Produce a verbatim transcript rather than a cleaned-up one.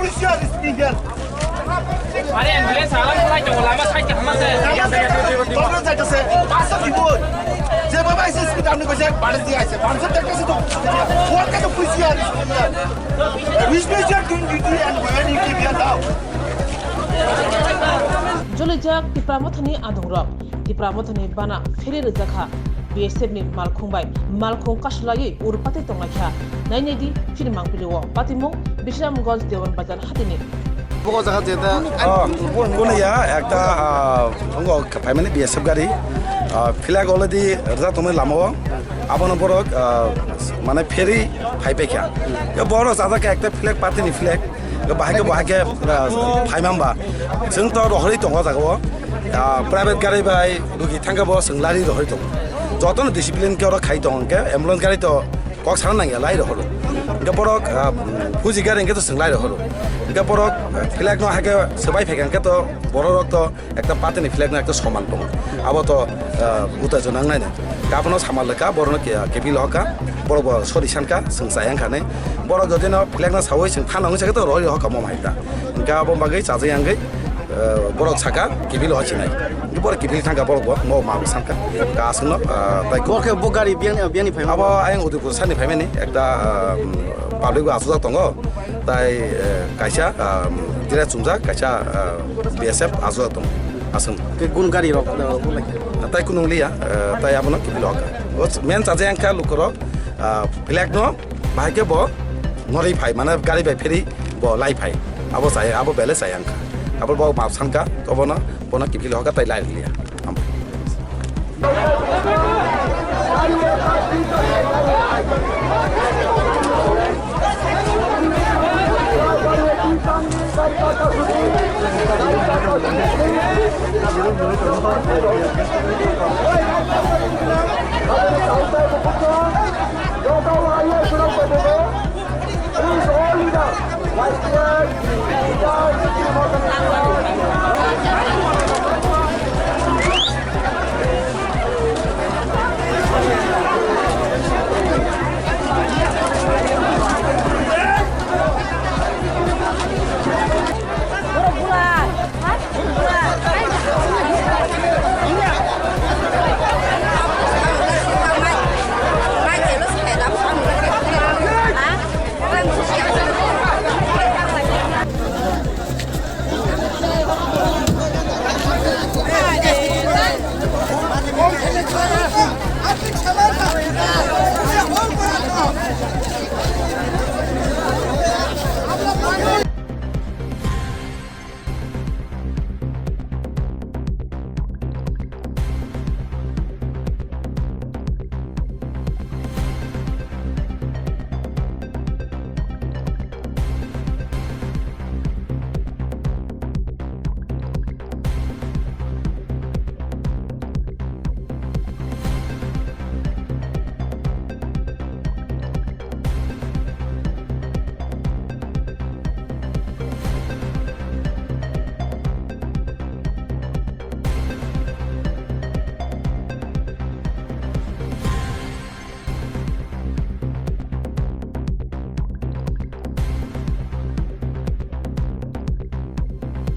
Official speaker. আরে, ambulance alarm করাই তো, ওলা আমার সাইডে হামাতে। Ambulance যাইতেছে, পাঁচশো কি বই? যে বাবা এসে স্পিড আপনি কইছে, বাড়ি দিয়ে আইছে, পাঁচশো টাকা শুধু। What kind of official speaker? Which means you are doing duty and when you give your down? Jolijak Tipra Mothani adongrok. Tipra Mothani bana pheri rijak kha. B S F ni malkhung bai malkhung kasulaiwi urpatwi tonglaikha. Nainai di phirmang pilio. Patimung Bisramganj Dewan Bazar hatini. Bugo jaga jeta. Oh, kuno ya ekta, ah, tongo phaimani B S F gari. Ah, flag already rijak tongmani lamao. Abono borok, ah, mane pheri phaipaikha. Ya borok sajak ekta flag, party ni flag. Bahai khe, bahai khe, ah, phaima hwnba. Chwng to rohorwi tongo o jaga o. Ah, private gari bai rugi thangkhe bo chwng lari rohorwi tongo. Jotono discipline khe oro khai tongo hwnkhe ambulance gari to kok sana nangya lai rohoro. Hwnkhe borok, ah, puji gari hwnkhe to chwng lai rohoro. Hwnkhe borok, ah, flag no hai khe swbai phaikha hwnkhe to borok rok to ekta party ni flag no ekta soman tongo. Abo to, ah, uta jwnang nai na. Abono samal lekha, borok no ke-, kebil hoka, borok bo sorry sankha, chwng chayang kha nai. Borok jodi no flag no sawi chwng thana wngwi sakhe to roi hoka mo mai ta. Hwnkhe abo bagwi chajai yangwi, ah, borok saka kebil ho chinai. Borok kebil thangkha borok bo mo ma sankha. Ka aswk no, ah, tai ko. Bo khe bo gari biyang ni, biyang ni phai ma? Abo ayang Udaipur sani phaimani ekta, ah, public bo aswk tongo. Tai, eh, kaisa, ah, tira chumjak, kaisa, ah, B S F ajo tong aswng. Ke gun gari rok, eh, bulai. Tai kunung liya, eh, tai abono kibil hoka. O main chaje angkha lukorok, ah, flag no bahai ke bo noroi phai, mane gari bai pheri bo lai phai. Abo chai, abo bele chai angkha. Abo bo map sanka, obono, bono kibil hoka tai lai liya. Please, all leaders, like, uh, leaders,